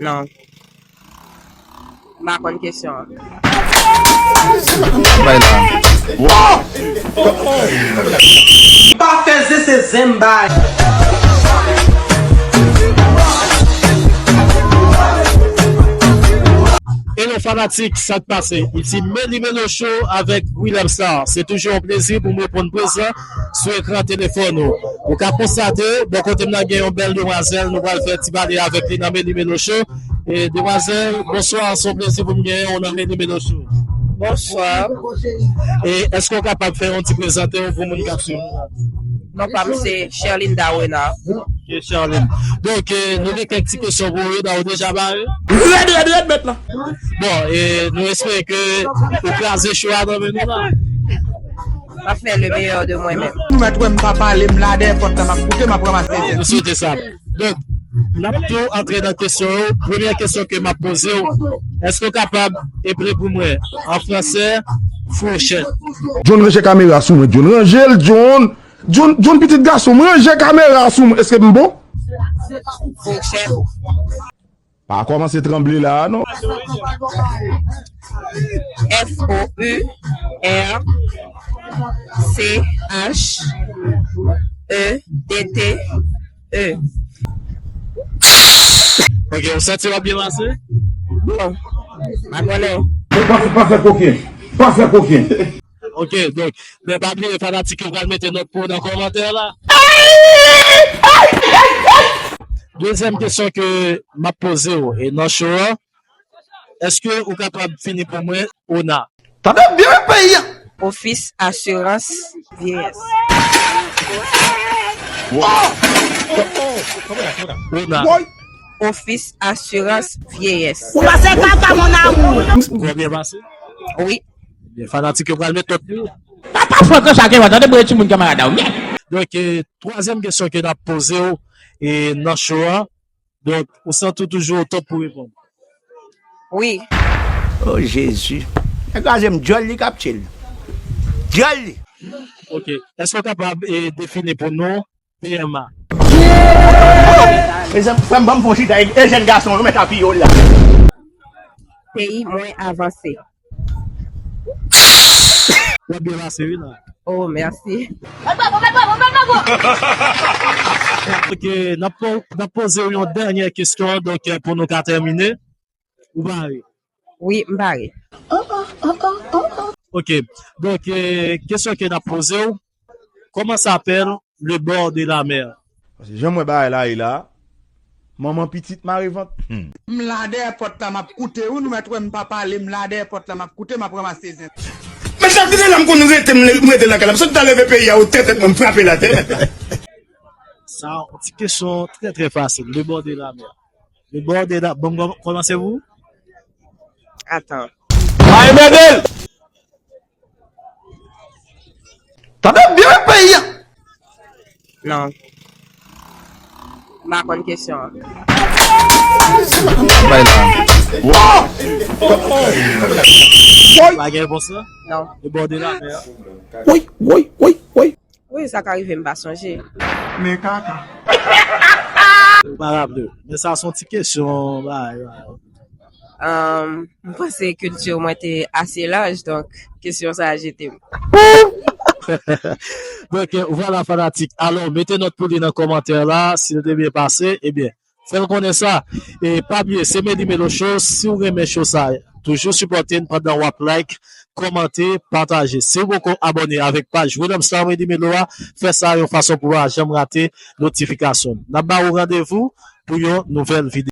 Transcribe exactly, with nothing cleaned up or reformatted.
Non. M pa konn kesyon an. Bay la. Pa fè zen se zen m bay. Hello fanatik, sa k pase? Isi Meli Melo Show avèk Willem Star. Se toujou yon plezi pou m reponn prezan sou ekran telefòn ou. Ou ka konstate, bò kote m nan gen yon bèl demwazèl, nou pral fè ti pale avèk li nan Meli Melo Show. E, demwazèl, bonswa, se yon plezi pou m genyen w nan Meli Melo Show. Bonswa. E, èske w kapab fè yon ti prezante w pou moun k ap swiv nou la? Non pa m se Sherline Dawena. Ok, Sherline. Donk, e, nou gen kèk ti kesyon pou ou, Dawena, ou deja pare? Rèd, rèd, rèd, mèt la. Bon, e, nou espere ke ou kraze show a nan men nou la. M ap fè le meyè de mwen menm. Nou mèt wè m pa pale, m la dèyè pòt la, m ap koute, m ap ranmase zen. Nou swete sa. Donk, n ap tou antre nan kesyon yo. Premyè kesyon ke m ap poze w, èske w kapab eple pou mwen an fransè, fourchette? John ranje kamera sou mwen, John ranje l, John. John, John pitit gason m, ranje kamera sou mwen, èske m bon? Fourchette. Pa kòmanse tranble la a non. F O U R C H E D T E. Ok, ou santi w ap byen pase? Bon, pa konnen. Pa fè koken. Pa fè koken. Ok, donk, men pa bliye fanatik yo pral mete nòt pou w nan kòmantè la. Dezyèm kesyon ke m ap poze w e nan show an, èske ou kapab fini pou mwen, Ona? Tande byen peyi a. Ofis asirans vyeyès. Ona. Ofis asirans vyeyès. Ou byen pase? Wi. Ebyen, fanatik yo pral met nòt pou ou. Papa pran kan chak yon tande bwe timoun kanmarad la. Donk, e, twazyèm kesyon ke n ap poze w e nan show an. Donk, ou santi w toujou o top pou reponn? Wi. Oh Jezi. Nèg la se m dyòl li k ap tchil. Dyòl li. Ok. Èske w kapab e, defini pou nou P M A? Mezanmi, frè m, ban m fon chita e jèn gason yo mèt apiye w la. Peyi mwen avanse. W ap byen pase wi la. Oh, mèsi. Ok, n ap po- n ap poze w yon dènyè kesyon, donk, pou nou ka tèmine. Ou pare? Wi, m pare. Ok, donk, e, kesyon ke n ap poze w, comment s'appelle le bord de la mer? Paske jan m wè bagay la ye la, manman pitit mare vant. M la dèyè pòt la, m ap koute. Wi, nou mèt wè m pa pale, m la dèyè pòt la, m ap koute, m ap ranmase zen. Men sa fini la m konn rete, m rete nan kay la. M sot ta leve peyi a o tèt tèt mwen, m frape l atè nèt la. Sa, yon ti kesyon trè, trè fasil. Le bord de la mer. Le bord de la, bon, kòmanse pou ou? Atan. Ay, mèdèl! Tande byen peyi a. Non. M pa konn kesyon an. Bay la. Pa gen repons lan? Non. Le bord de la mer. Woy, woy, woy, woy. Wi, sa ka rive, m pa sonje. Men kaka. Ou pa raple w. Men sa se yon ti kesyon, bagay, bagay. Um, m panse kilti mwen te ase laj, donk kesyon sa a jete m. Donk, e, vwala fanatik. Alò, mete nòt pou li nan kòmantè la, si l te byen pase, ebyen, fè l konnen sa. E pa bliye, se Medi Melo Show. Si w renmen show sa, toujou sipòte n pandan w ap like, kòmante, pataje. Si w poko abòne avèk paj Willem Star Medi Melo a, fè sa yon fason pou w pa janm rate notifikasyon. N ap ba ou randevou pou yon nouvèl videyo.